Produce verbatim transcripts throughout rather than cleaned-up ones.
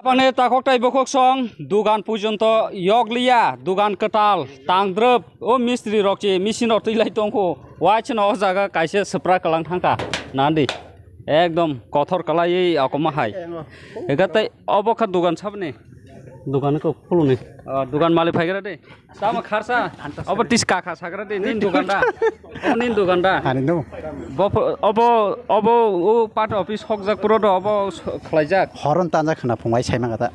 Aboni takhok tai bokhok song, dugan pujonto yokliya, dugan kwtal, tangdrop, o mistri rok chi, machine rok twi lai tongkho, waisano o jaga kaisa swpra kwlang thangkha, nandi, ekdom kothor kwlaiwi akoma hai. Ega tai obo kha dugan sabni? Dugan kho khuluni. O, dugan malik phaigra de. Tamo kharsa, obo tis kakha sagra de, nin dugan da. Obo nin dugan da. Ani no. Bo pho-, obo, obo o part office hokjak puro do, obo s-, khlaijak. Horon tanjak khna phungai sai mangata.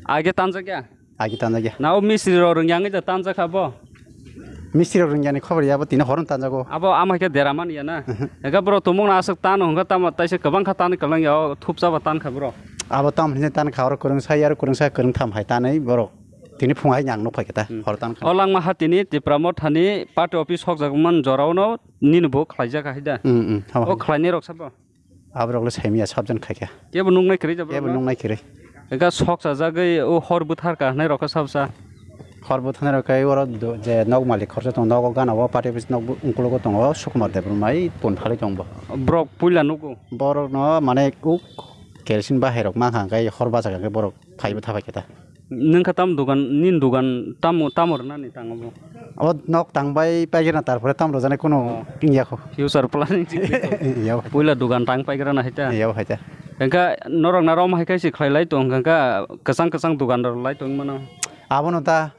Age tanjak ya? Age tanjak ya. Na o mistri ro rwngyang ja tanjak kha bo. Mistri ro rwngyani khobor ya bo tini horon tanjago. Abo ama khe dera man ya na. Mhm. Ega bro tumung na aswk tan hwnga tamo taisa kwbang kha tan kwlang ya o thupsa ba tan kha bro. Abo tam hwnwi tan kha oro kwrwng sa ya ro kwrwng sa kwrwng tham hai tanwi borok. Tini phung hai ang nuk phai khe ta, hmm, hor tan kha. O langma ha tini Tipra Mothani party office hokjak man jorao no nini bo khlaijak hai da. Hmm, hmm, hama o hai. Khlainai rok sabo? Aborok le saimiya sabjan khai kha. Kebo nuknai kwrwi da borok? Kebo no? Nuknai kwrwi. Ega sok chajagwi o hor buthar ka hwnai rok kha sabsa. Hor buthanai rok khe oro do-, je nok malik khorsa tong, nogo gana o party office nok bu-, ungkulogo tongo Sukumar Debbarma, ei ton phalwi tong bo. Borok puila nugo? Borok no mane uk kerosene bahai rok mankha hwnkhe hor bachakha hwnkhe borok phaibo thabai khe ta. Nwng kha tam dugan, nini dugan tamo, tamo rwnani tang obo? Abo nok tang bai paigena, tarpore tam rwjani kuno wngya kho. Future planning si kwrwi kho. Iya bo. Puila dugan tang paigrana hai ta? Iya bo hai ta. Hwnkha norok na rom hai khe si khlai lai tong, hwnkha kwchang kwchang dugan rw lai tong mano. Abono ta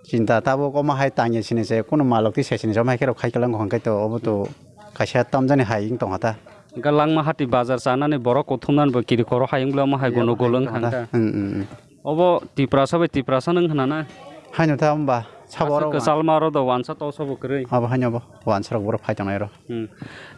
chinta tabuk omo hai tangya sini se, kuno malok twi se sini se, omo hai khe rok khai kwlang kho, hwnkhe to obo to kaisa tamjani hai wng tongkha ta. Hwnkha langma hati bazar chanani borok kuthumnani bo kiri koro hai wng le omo hai gono golwng kha hwnkha. Hmm, hmm, hmm. Obo Tiprasa bai Tiprasa nwng khna na? Haino ta hwnba sabo oro kwchalma oro do wansa toso bo kwrwi. Abo haino bo wansa rok borok phai tongnai oro. Hmm.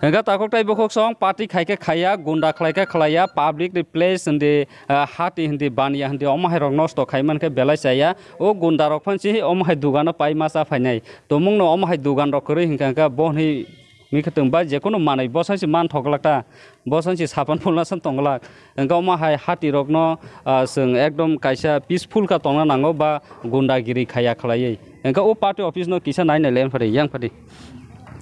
Hwnkha takhuk tai bukhuk song party khai khe khaiya, gunda khlai khe khlaiya, public ni place hindi, ah, hati hindi baniya hindi omo hai rok nosto khai man khe belai chaya. O gunda rok phan si omo hai dugano pai ma cha phainai. Tumung no omo hai dugan rok kwrwi hwnkha hwnkha bo hwnwi Mi khe tong ba je kunu manwi bwsai se man thok glak ta, bwsai se sapan phulna san tong glak. Hwnkhe omo hai hati rokno, ah, chwng ekdom kaisa peaceful kha tongna nango ba gundagiri khaya khlaiwi. Hwnkhe o party office no kisa nai nai le phari yang phari.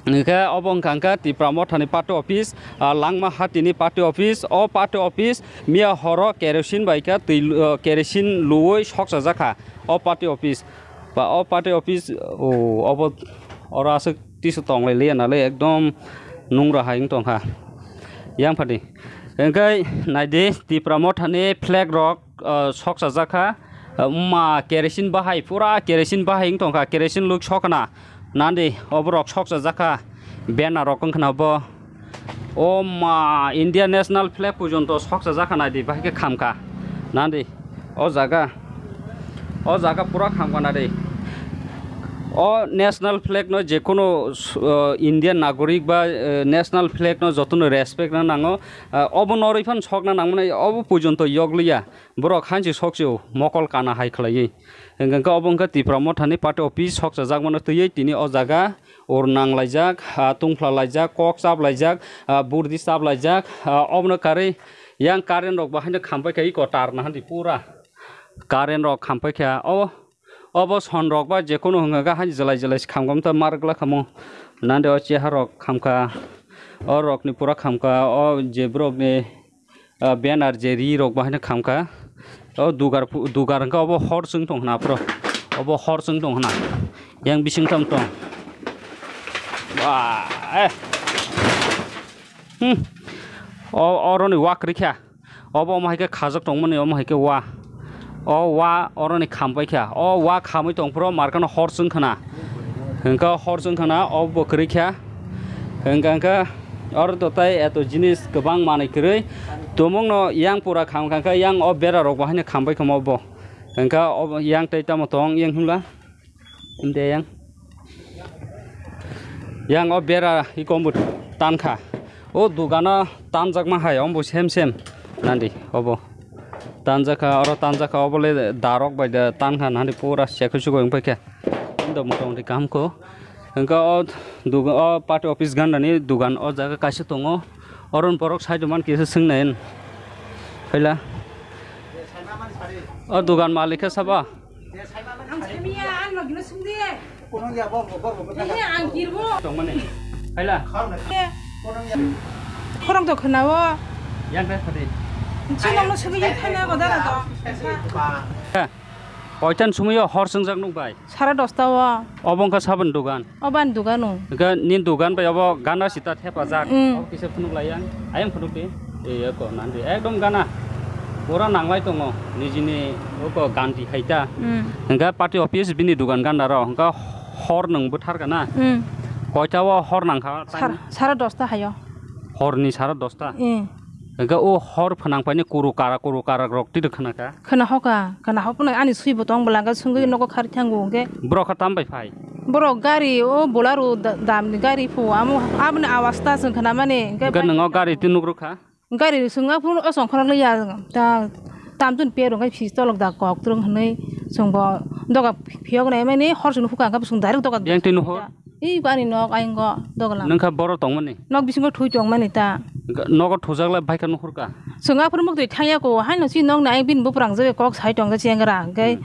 Hwnkhe obo wngkha wngkha Tipra Mothani party office, ah, Langma hatini party office. O party office miya horo kerosene bai kha twi, ah, kerosene luwi sokchajak kha o party office. Ba o party office, o, obo oro aswk tisa tong lai liya nalai ekdom nungra hai wng tong kha. Yang phadi. Hwnkhe naidi Tipra Mothani flag rok, ah, sokchajak kha. Ah, ma kerosene bahai, pura kerosene bahai wng tong kha. Kerosene luk sokna. Nandi oborok sokchajak kha. Banner rok wng khna bo. O ma, India national flag porjonto sokchajak kha naidi, bahai khe khamkha. Nandi, o jaga, o jaga pura khamkha naidi. O national flag no je kunu, uh, Indian nagorik ba, uh, national flag no jotono respect na nango. Uh, obo norwi phan sokna nangmani, obo porjonto yokliya. Borok hansi sokchio, mokol kana hai khlaiwi. Hwnkhe obo wngkha Tipra Mothani party office sokchajakmano twiwi tini o jaga. Or nang laijak, ah, tungphla laijak, kok chap laijak, ah, burdi chap laijak, ah, obono karwi yang current rok bo haino khampai kha iko tar nahan di pura. Current rok khampai kha o, obo son rok ba je kunu hwnga ga haino jwlai jwlai se khamgam ta mar gla khamo. Nande o cheha rok khamkha, o rok ni pura khamkha, o je borok ni Ah, banner je ri rok bahai no khamkha. O dugar pu-, dugar hwnkha obo hor chwng tong hwna aphuru. Obo hor chwng tong hwna. Yang bising tam tong. Ba, eh. Hmm. O, oro ni wa kwrwi kha. Obo omo hai khe khajak tongmani, omo hai khe wa. O wa oro ni khampai kha. O wa khamwi tong phuru markano hor chwng khwna. Hwnkha hor chwng khwna, obo kwrwi kha. Hwnkha hwnkha oro to tai eto jinis kwbang manwi kwrwi. Tumungno yang pura kham kha, hwnkha yang o bera rok bo haino khambai khamo bo. Hwnkha o yang tei tamo tong yang himla. Himde yang. Yang o bera iko ombo tankha. O dugano tanjakma hai ombo sem sem. Nandi obo. Tanjakha, oro tanjakha, obo le darok bai da tankha, nandi pura sekhu sukhu wngpai khe. Indo motamoti kaham kho. Hwnkhe o duga-, o party office gandani dugan o jaga kaisa tongo. Oro borok side man kisa swngnai. Phaila. O dugan malik khe sabo? Ang samiya, ang logino sungdi. Iya, ang kirbo. Tongmani. Phaila. Khorok to khwnao. Yang khe phadi. Chini nokno sugwi ye thaina go dara do. He. Koitan sumayo hor swngjak nuk bai? Sara dosta o. Obo wngkha saboni dogan? Obo ani dogan o. Hwnkhe nini dogan bai obo gana sita thepajak. Mm. Obo kisa phunuk lai yang. Ayang phunuk di. Ei eko nandi ekdom gana. Pura nanglai tongo. Nijini oko ganti khaita. Mm. Hwnkhe party office bini dogan ganda ro. Hwnkhe hor nwng bwthar gana. Mm. Koita o hor nangkha? Sar-, sara dosta hayo. Horni sara dosta? Eh. Hwnkhe o hor phwnang paini kuru kara kuru kara rok twi rwkha na kha? Khwna hoka, khwna hopno ani swibo tong bwla hwnkhe swngwi nogo khari thango hwnkhe. Borok kha tam bai phai? Borok gari o Bolero da-, damni gari phu amo aboni awas ta chwng khwnamani hwnkhe. Hwnkhe nwng o gari twi nuk rwkha? Gari swngna phuru o songkhorok le ya ta tamtun pero hwnkhe phi tolok da kok twrwng hwnwi chwngbo doga phiyok naimani hor chwng nukhukha hwnkhe chwng direct doga. Yang twi nuhur? Iko ani nok ayang o doga lang. Nungkha boro tongmani? Nok bisingo thui tongmani ta. Nogo thujak lai baikha nuhurkha? Chwng aphuru mukti thangya ko, haino si nok nai bini buprang je kok sai tong je chengra, hwnkhe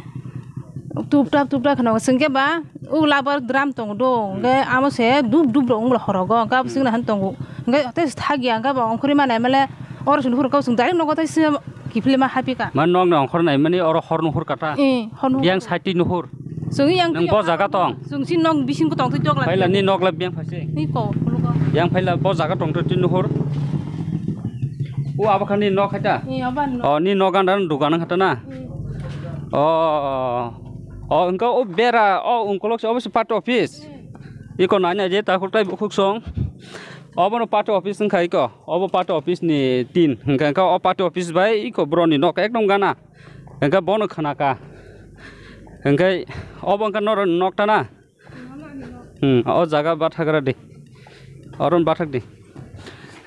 tuptap tuptap kheno, hwnkhe ba u labar drum tong do, hwnkhe amo se dup dup rok wngla horogo, hwnkhe abo chwngno han tongo, hwnkhe tei thakya, hwnkhe ba ongkhorwi manai male oro chwng nuhur kha, chwng direct nogo tei se kiphilma hapika. Ma nok ni ongkhor naimani oro hor nuhur kata? Eh, hor nuhur. Yang side twi nuhur? Chwng yang. Nang bo jaga tong? Chwng si nok bising ko tong twi tokla. Phaila ni nok la biyang phaise. Ni ko, khulugo. Yang phaila bo jaga tong twi nuhur. O abo khani nok khaita? Ni abo nok. O ni nok ganda dugan khaita na? Hmm. O, o, o, engka o bera, o ungkolok se obo se party office. Hmm. Iko nai nai je ta khurtai bukhuk song. Obo no party office wngkha iko. Obo party office ni tin. Hingka hingka o party office bai iko bro ni nok ekdom gana. Hingke bono khwnaka. Hingke obo wngkha norok nokta na? Hmm, o jaga bathagra di. Oron bathak di.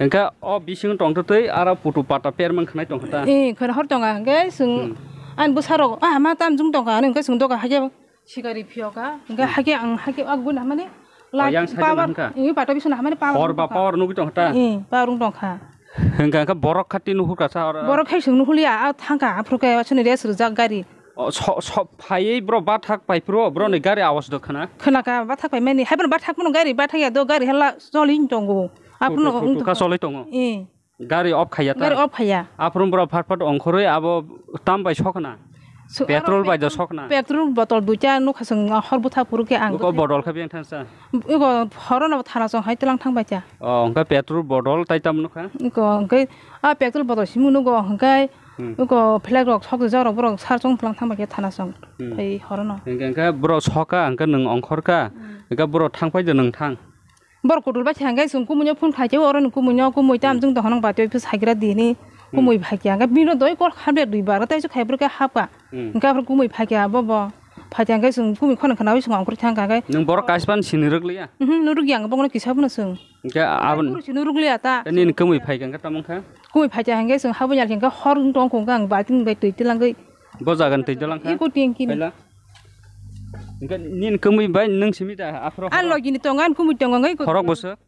Hingke o bising tongtwtwi aro putu pata permang khnai tongkha ta? Eh, khwna hor tonga hingke chwng ani bwsarok, ah, ma tam jung tongkha hwnwi hingke chwng doga haikhe. Sikari phiyoka, hingke hake ang hake agbo na mane. Oh, yang side power, hingka? Ini pato bisu na mane power. Hor ba power nugui tongkha ta? Eh, power wng tongkha. Hingka hingka borok khati nuhur kasa oro. Borok khai sung nuhulia, a thangka, aphuru khe asuni res rujak gari. Oh, so, so, phaiwi bro bathak pai phuru, bro ni gari awas do khana? Khana ka bathak pai mani, hai bono bathak mano gari, bathak ya do gari hala choli tongo. Aphuru no. Tuka choli tongo. Eh. Gari off khaiya ta? Gari off khaiya. Aphuru borok phat phat ongkhorwi abo tam bai sokna? So, petrol aro bai da petrol, sokna? Petrol botol duita nukha chwng hor bwtha phuru khe ang. Iko bodol khe beng thangsa? Iko horo no thana chong hai tlang thang bai cha. Oh, hwnkhe petrol bodol tai tam nukha? Iko hwnkhe a petrol bodol simi nugo hwnkhe iko flag rok sok jak rok borok sar chong tlang thang bai khe thana chong. Hmm. Hai horo no. Hwnkhe, hwnkhe borok soka hwnkhe nwng ongkhor kha. Hmm. Hwnkhe borok thang pai de nwng thang. Borok kotor bai thangkhe chwng kumuino phone khaikhe oro ni kumuino kumui tam jung dohonong batwi phi saigra dini kumui phaikya hwnkhe bino doi kol khamle dui bar tei khaibrwkhe hapkha. Hmm. Hwnkhe aphuru kumui phaikya bo bo phaikya hwnkhe chwng kumui khorang khwnawi chwng ongkhorwi thangkha hwnkhe. Nwng borok kaispan sini rwkliya? Mhm, nurwkya ang bokno kisa phano chwng. Hwnkhe aboni. Nurwkliya ta. Nini kumui phaikha hwnkhe tamo wngkha? Kumui phaikya hwnkhe chwng habwi nalkhe hwnkhe hor wng tongkha hwnkhe ang balting bai twi tilangwi. Bo jaga ni twi dalang kha? Iko tengki ni. Phaila. Hingke nini kumui bai nwng simi da aphuru. Ang logi ni tongo, ang kumui tongo, ngai ko. Khorok bwswk?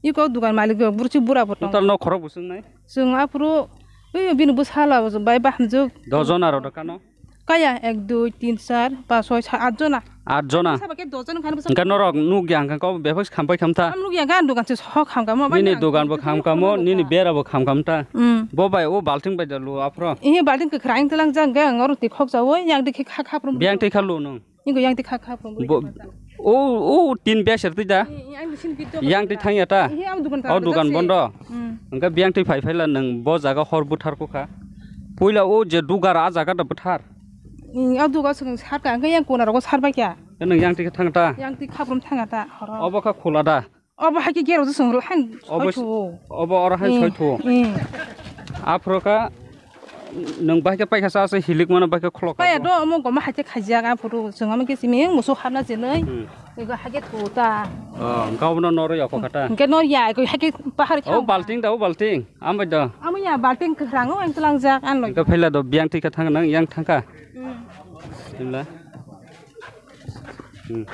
Iko dugan malik rok, bursi bura bo tongo. Total no khorok bwswk nai? Chwng aphuru, ui, bini bwsala bai bahamjwk. Dos jona rok da kano? Kaya, ek, dui, tin, char, pas, soi, sat, at jona. At jona. Saba khe dos jona khani bwswk. Hingke norok nukya hingke kok bebak se khampai khamtha. Ang nukya hingke ang dugan se sok khamkamo. Nini dugan bo khamkamo, nini bera bo khamkhamtha. Hmm. Bo bai o balting bai da lu aphro. Ihi balting kwkhwrang tilang jang hingke ang oro twi khok jaui yang twi kha khaprum. Biyang twi kha lu nung. Ingo yang twi kha khaprum. Bo, o, o tin biyang ser twi da. Yang twi thangya ta. Ihi ang dugan. O dugan bondo. Hmm. Hingke biyang twi phai phaila nung bo jaga hor buthar kukha. Puila o je dugar a jaga da buthar. Hmm, o dugar swkang sar ka, hingke yang kona rogo sar bai kya. Nung yang twi kha thang ta. Yang twi khaprum thanga ta horo. Obo kha khula da. Obo hai khe gero je chwng han. Obo, obo oro han soi thu. Eh. Aphuru kha nwng bai khe paikha sa se hilik mano bai khe kholok. Paya do omo goma hai khe khaijak aphuru chwng omo khe simi musu hapna chinwi. Hmm. Ego hai khe thu ta. Oh, hwnkhe obono noro yokho kha ta. Hwnkhe nor ya ego hai khe pahar khe. Oh, balting da, oh, balting. Ambai da. Amo ya balting kwkhwrang o ang tlangjak ang loi. Hwnkhe phaila do biyang twi kha thang nang yang thang kha. Hmm. Himla. Hmm.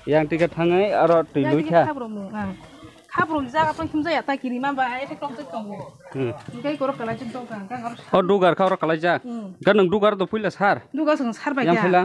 Yang twi kha thangwi aro twi lui kha. Khabrum ang. Khabrum jaga tong khim jaya ta kiri ma ba ai thek tong tongo. Hmm. Hingke korok kalai jin tong kha, hingke aro. O dugar kha oro kalai jak. Hmm. Ga nwng dugar do puila sar. Dugar swng sar bai kha. Yang phaila.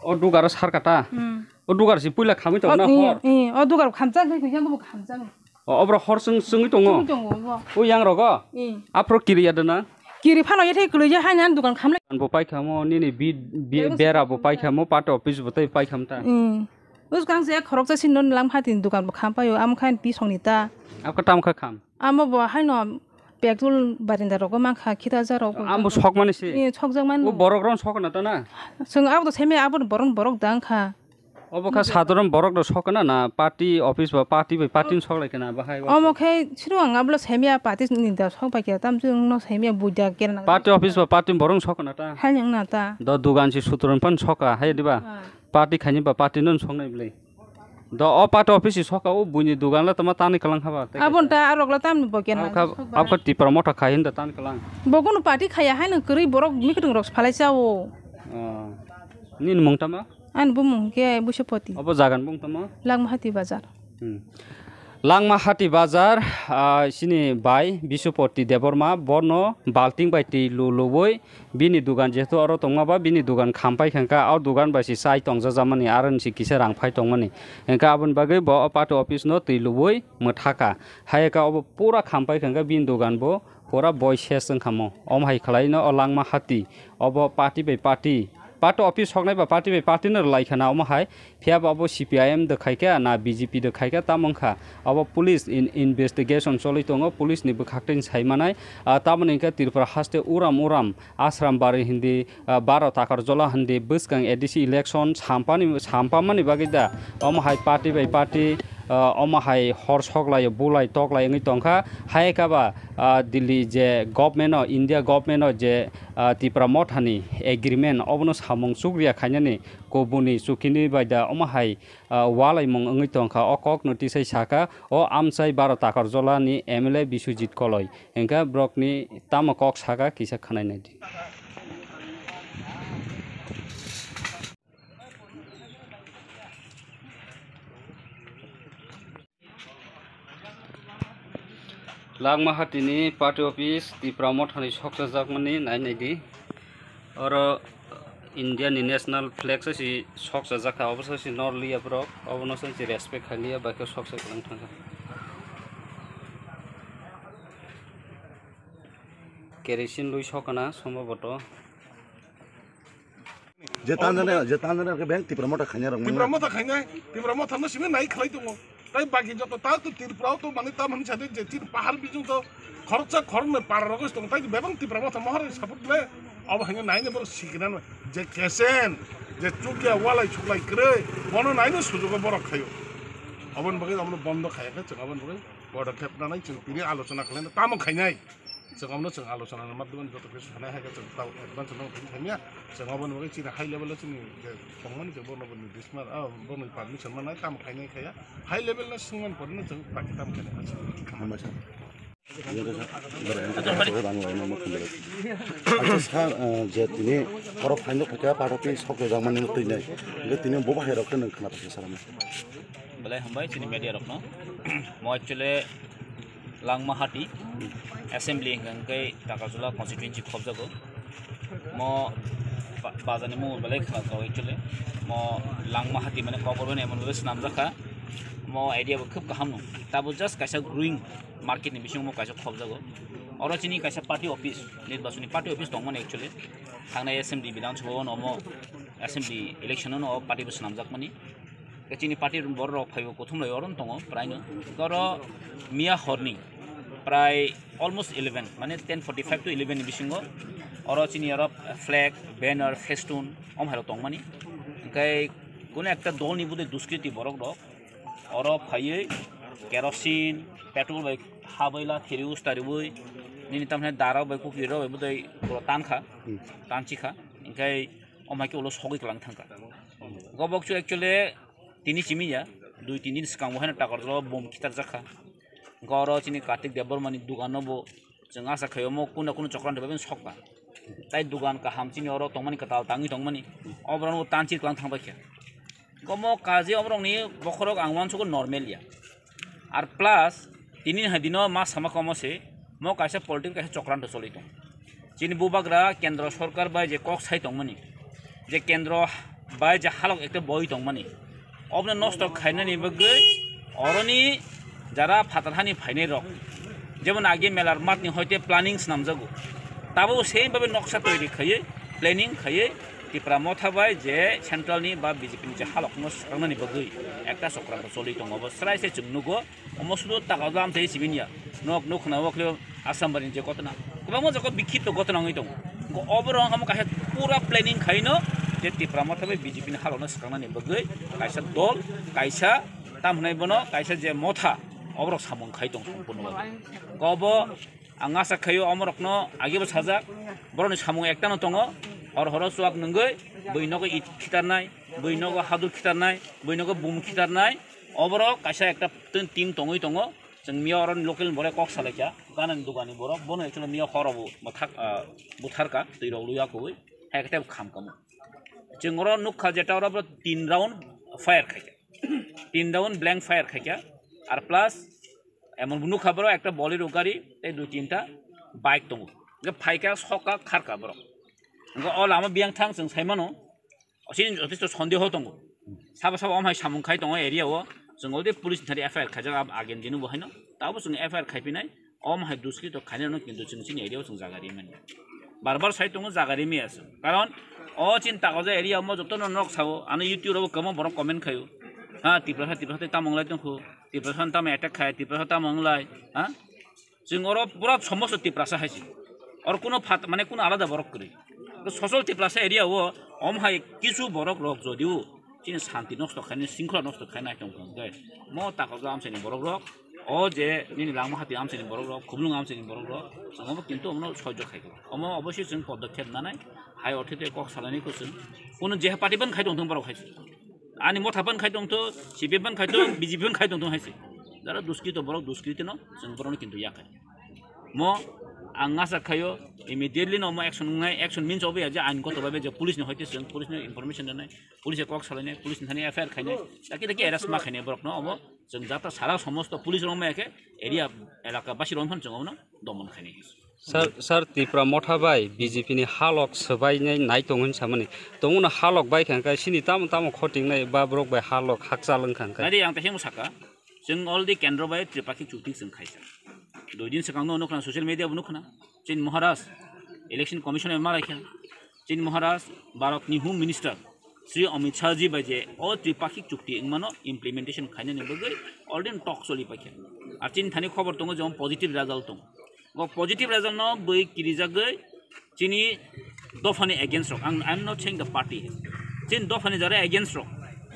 O dugar sar kata. Hmm. O dugar si puila khamwi tong na hor. Eh, o dugar khamjak, hingke yang bo khamjak. O, obro hor chwng chwngwi tongo? Chwngwi tongo, obo. O yang rogo? Hmm. Aphro kiri ya dana? Kiri phano yethai kwlwi ya haina dukan khamlai. Bo pai khamo, nini bi-, bi-, Bera bo pai khamo, party office bo tei pai kham ta. Hmm. Bwskang se khoroksa sin non lang phatini dukan bo kham paio, amo khan pi songni ta. Abo kha tam kha kham? Amo bo haino petrol barinda rogo mankha, khita ja rok. Amo sokmani se? Eh, sokjak mani. O borok ron sokna ta na? Chwng abo to semi abo borok borok dang kha. Obo kha sadharon borok no sokna na party office ba party bai party ni soklai khe na bahai? Omo khe siro ang ablo semi a party ni da sok bai khe tam chwng no semi a buja kena. Party office ba party ni borok no sokna ta? Hai nang na ta. Do dugan si sutron pan soka hai diba? Ah. Party khaini ba party no soknai bwle. Do o party office si soka o buini dugan la tama tani kalang haba. Abon ta arok la tamni bo kena. Abkha, abkha Tipra Motha khai hinda tani kalang. Bo kunu party khaya hai nang kwrwi borok mikhutung rok phalai chao. Oh. Nini mung tama? Ani bumung khe Bushapoti. Obo jagan bung tama? Langmahati bazar. Hmm. Langmahati bazar, ah, sini bai Bisupoti Debbarma, bono balting bai twi lu luwi bini dugan jehetu oro tongma ba bini dugan khampai kha, o dugan bai si chai tongjajakmani, aro ni si kisa rang phai tongmani. Hingkhe aboni bagwi bo o party office no twi luwi mwthaka. Hai kha obo pura khampai kha, bini dugan bo pura boi ses wngkha mo. Omo hai khwlaino o Langmahati, obo party bai party, party office soknai ba party bai party no rwlai kha na omo hai. Phiya ba obo C P I M de khai kha na B J P de khai kha, tamo wngkha obo police in investigation choli tongo, police ni bwkhak tei sai manai. Ah, tamoni hwnkhe Tripura haste uram uram Asrambari hindi, ah, Baro Takarjola hindi bwskang A D C election sampani, sampamani bagwi da omo hai party bai party, ah, omo hai hor soklai bulai toklai wngwi tongkha. Hai kha ba, ah, Delhi je government o, India government o je, ah, Tipra Mothani agreement obono samung chukriya khainani kubuni chukini bai da omo hai, ah, walaimung wngwi tongkha. O kokno tisai sakha o amchai Baro Takarjola ni M L A Biswajit Koloi. Hingkhe borokni tamo kok saka kisa khwnai naidi. Langmahati ni party office Tipra Mothani sokchajakmani nai naidi. Oro India ni national flag se si sokchajak kha, obo se si nor liya borok, obono se si respect khai liya, bai khe sokchai kwlang thang kha. Kerosene lui sokana somboboto. Je tanjani, je tanjani ke bank Tipra Motha khaina rok Tipra mano. Motha khainai, Tipra Motha no simi nai khlai tongo. Tai baki joto ta to Tripura to mani ta mani sade je tin pahar bijung to khoroksa khoroknwi para rok tong tai bebang Tipra Motha mohor support le. Abo hanya nai ne borok sikina no je kesen je chukya walai chuklai kre bono nai ne sujugo borok khayo. Abon bagwi abono bondo khaya khe chwng abon bagwi bodo khep nanai chwng tini alochona khlai tamo khainai. Chwng abono chwng alochona ni madhyamni joto khe sanai hai khe chwng tamo advance no thung thangya. Chwng aboni bagwi chini high level o chini je tongmani je bono boni dismar, ah, boni permission manai tamo khainai khaya. High level no swngmani porno chwng baki tamo khainai. Hambai sir. Acha sir, ah, je tini oro phaino phaikha party sokjak mani twi nai. Tini bo bahai rok khe nwng khna paikha sir. Belai hambai chini media rokno. Mo actually Langmahati assembly hingka hingke Takarjala constituency khobjago. Mo ba-, bazani mung belai khna kau actually. Mo Langmahati mane kokor bani emon bhabe swnamjakha. Mo idea bo khub kaham no. Tabo just kaisa growing market ni bisingo mo kaisa khobjago. Oro chini kaisa party office, nirbachoni party office tongmani actually. Thangnai assembly bidhan sabha o no mo assembly election o no party bo swnamjakmani. Chini party borok phaibo kuthum lai oron tongo praino. Oro miya horni prai almost eleven, mane ten forty-five to eleven ni bisingo oro chini oro flag, banner, festoon om hairok tongmani. Hingke kuno ekta dolni budai duskriti borok rok oro phaiwi kerosene, petrol bai habaila khiriwi stariwi nini tamhai dara bai kukri rok bai budai pura tankha, tanchikha. Hingke om hai khe ulo sogwi kwlang thangkha. Gobok chu actually tini simi ya, dui tin din swkang bo haino Takarjala bom khitarjak kha. Hwnkhe oro chini Kartik Debbarma ni dugan no bo chwng acha khai omo kunu kunu chokran rwbai sok ba. Tai dugan kaham chini oro tongmani kwtal tangwi tongmani. Oborok no tanchir kwlang thang bai kha. Omo kaje oborok ni bokhorok ang uansukgo normal ya. Ar plus tini hai dino ma sama komo se mo kaisa political kaisa chokranto choli tong. Chini bubagra kendro sorkar bai je kok sai tongmani, je kendro bai je halok ekta boi tongmani, oboni nosto khainani bagwi oroni Jara phatar hani phainai rok, jemon age melar matni hoite planning swnamjago, tabo same babe noksa toiri khaiwi, planning khaiwi Tipra Motha bai je central ni ba B J P ni je halok no swkangna ni bagwi ekta chokranto choli tongo, bo srai se chwng nugo. Omo sudu taka jam se sibin ya, nok nuk khna wak le Assam bari je kotna kwbangma jaga bikhito kotna wngwi tongo. Oborok omo kaisa pura planning khaino je Tipra Motha bai B J P ni halok no swkangna ni bagwi kaisa dol, kaisa tam hwnai bono kaisa je motha, oborok samung khai tong tong bono. Obo ang asa khaio omorokno agebo sajak, borokni samung ektano tongo, hor horo chuak nungwi bui nogo it khitarnai, bui nogo hadur khitarnai, bui nogo bum khitarnai, oborok kaisa ekta team tongwi tongo. Chwng miya oro local ni borok kok salaikha, ganani dugani borok, bono actually miya horobo bwthak, ah, butharka, twi rok luya kuwi, hai khe tei kham kamo. Chwng oro nukha jeta oro bo tin round fire khaikha. Tin round blank fire khaikha. Ar plus emon bo nukha borok ekta Bolero gari tei dui tinta bike tongo. Je phaikha sokha kharkha borok. Hwnkhe o lama biyang thang chwng saimano. Chini jothesto sondeho tongo. Sabo sabo omhai samung khai tongo area o. Chwng already police ni thani F I R khaijak abo agen dino bo haino. Tabo chwng F I R khaipinai. Om hai duskri to khainai no kintu chwng chini area o chwng jaga rimani. Bar bar sai tongo jaga rimi aswk. Karon o chini Takaja area omo joto no nok sao, ano YouTube rogo kwbangma borok comment khaio. Ha, Tiprasa, Tiprasa tei tamo wnglai tongkho, Tiprasa tamo attack khai, Tiprasa tamo wnglai, ha? Chwng oro pura somosto Tiprasa hai se. Oro kuno phat, mane kuno alada borok kwrwi. To sosol Tiprasa area o om hai kisu borok rok jodio chini santi nosto khainai, singkhola nosto khainai tongkha hwnkhe, mo Takaja amchaini borok rok, o je nini Langmahati amchaini borok rok, Khumlung amchaini borok rok, chwng obo kintu omono soijo khai kho. Omo obosi chwng podokkhep nanai, hai orthe tei kok salainai kho chwng. Kuno je party ban khai tongthung borok hai se. Ani motha ban khai tongtho, C P M ban khai tong, B J P ban khai tongtho hai se. Jara duskito borok duskito no, chwng borokno kintu yakhai. Mo ang asa khaio immediately no mo action wngnai, action means obo ya je ain goto babe je police ni hoite chwng police no information rwnai, police kok salainai, police ni thani F I R khainai, daki daki arrest ma khainai borok no obo chwng jata sara somosto police rok ma khe area elaka basi rok phano chwng obo no domon khainai. Sir, sir, Tipra Motha bai B J P ni halok swbainai nai tongo hinwi samani. Tongmano halok bai kha hwnkhe sini tamo tamo khotingnai ba borok bai halok hakchal wngkha hwnkhe. Nadi ang tehemo saka. Chwng already kendro bai Tripakhik chukti chwng khaisa. Dui din swkang no nukha social media bo nukha. Chini Maharaj election commission ma laikha. Chini Maharaj Bharat ni Home Minister Sri Amit Shah ji bai je o Tripakhik chukti wngmano implementation khainani bagwi already talk choli paikha. Ar chini thani khobor tongo je positive result tongo. Go positive result no bui kirijagwi chini dophani against rok. Ang, I am not saying the party. Chini dophani jara against rok.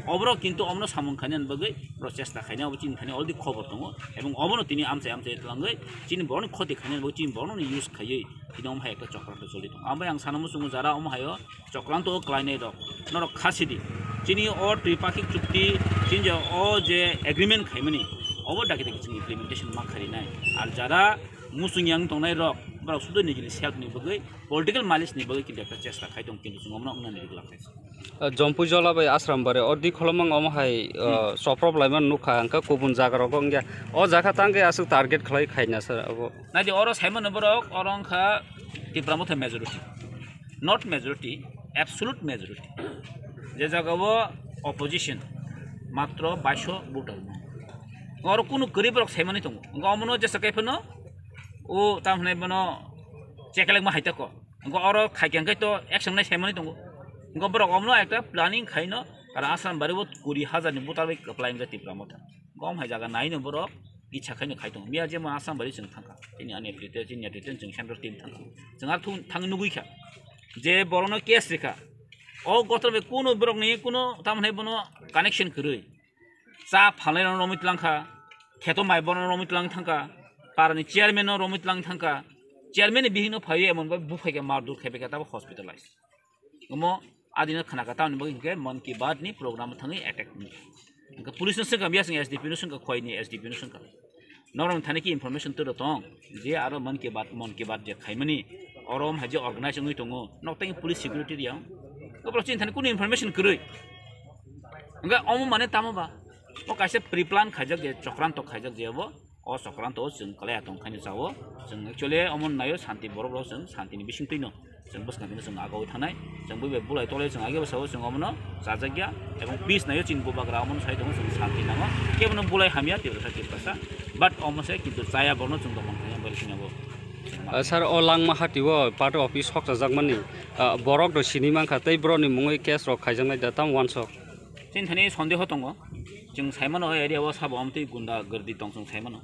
Oborok kintu omono samung khainani bagwi borok chesta khainai, obo chini thani already khobor tongo. Ebong obono tini amchai amchai twlangwi chini borokni khoti khainani bagwi chini borokno use khaiwi tini omo hai ekta chokranto choli tongo. Ambai ang sana muchungo jara omo haio chokranto o klainai rok, norok khasidi. Chini o Tripakhik chukti, chini je o je agreement khaimani, obo daki daki chini implementation ma kharinai. Ar jara muchung yang tongnai rok, borok sudu nijini self ni bagwi, political malice ni bagwi kintu ekta chesta khai tong, kintu chwng omono wngnani rwgwlak khaisa. Uh, Jompui Jola bai Asram bare o di kholomang omo hai, uh, soprop laimano nukha, hwnkhe kubun jaga rogo wngya. O jaga tangwi aswk target khlai khaina sir abo. Naidi oro saimano borok, oro wngkha Tipra Motha majority. Not majority, absolute majority. Je jaga o opposition matro baiso voter. Oro kunu kwrwi borok saimani tongo. Wngkha omono jesa kaiphano o tam hwnai bono chekelek ma hai tako. Wngkha oro khaikha hwnkhe to action nai saimani tongo. Wngkha borok omono ekta planning khaino, karon Asram bari bo kuri hajar ni voter bai kwplai wngkha Tipra Motha. Gom hai jaga naino borok icha khaino khai tongo. Miya jemo Assam bari chwng thangkha. Chini ani netrite, chini netrite chwng central team thangkha. Chwng ar thung-, thangwi nugwi kha je borokno case rikha. O gotor bai kuno borokni kuno tamhinai bono connection kwrwi. Cha phalnai rokno romwi twlang kha. Kheto mai borokno romwi twlang thangkha. Parani chairman no romwi twlang thangkha. Chairman ni bihikno phaiwi emon bai buphai khe mardur khai bai kha tabo hospitalize. Omo adino khna kha, tamoni bagwi hinkhe Mann Ki Baat ni program thangwi attack wngkha. Hinkhe police no swngkha, biya swngkha S D P no swngkha, khoi ni S D P no swngkha. Norok thani ki information turo tong je aro Mann Ki Baat, Mann Ki Baat je khaimani oro hai je organize wngwi tongo, nok tang police security riyang. Obo chini thani kunu information kwrwi. Hinkhe omo mane tamo ba? O kaisa pre-plan khaijak je, chokranto khaijak je obo. O chokranto o chwng kwlaiya tong khaino chao. Chwng actually omo naio santi borok rok chwng santi ni bisingtwi no. Chwng bwskang tini chwng agawi thanai, chwng bui bai bulai tolai chwng agi bwsao chwng omono chajakya, ebong peace naio chini bubagra omono sai tongo chwng santi nango, kebono bulai hamya Tiprasa Tiprasa, but omo se kintu chaya borno chwng tongmani thangya bai sini abo. Ah, sir, o Langmahati o party office hokchajakmani, ah, borok rok sini mankha tei borokni mungwi case rok khaijaknai da, tamo uansuk? Chini thani sondeho tongo, chwng saimano o area o sabo omtwi gunda gardi tong chwng saimano.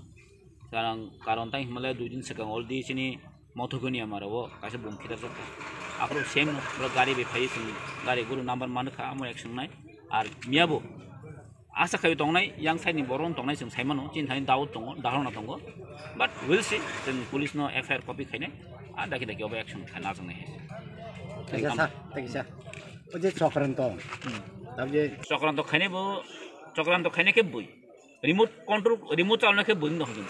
Karang, karon tang himale dui din swkang already chini Mothuguni amaro o kaisa bum khitar jokha. Aphuru same bro gari bai phai chwng gari guru number manukha amo action nai. Ar miyabo asa khai tongnai yang side ni borom tongnai chwng saimano chini thani doubt tongo, dharona tongo. But we'll see, chwng police no F I R copy khainai. Ar daki daki obo action khaina chwng nai. Thank you, sir. Thank you, sir. O je Chokranto. Hmm. Tabje Chokranto khainai bo, Chokranto khainai khe bui. Remote control, remote chalna khe bui no hojong.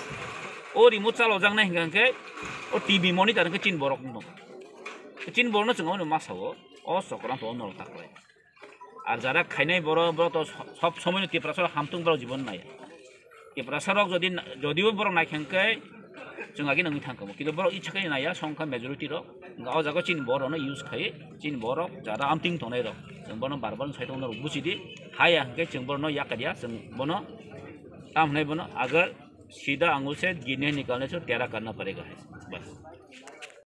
O remote chalo jang nai hingka khe o T V monitor khe chin borok no. Chin borok no chwng o ma sao. O Chokranto o nol tak lai. Ar jara khainai borok, borok to sob somoi no Tiprasa hamtung borok jibon nai. Tiprasa rok jodi, jodibo borok nai khe hingke chwng agi nangwi thang kamo. Kintu borok icha khe naiya songkha majority rok. Hingke o jaga chini borok no use khai, chini borok jara amting tongnai rok. Chwng bono bar bar sai tongno rok buchidi. Haya hingke chwng borok no yakadiya, chwng bono tam hwnai bono agar sida angul se ginne nikalne se tera karna parega hai. Bas.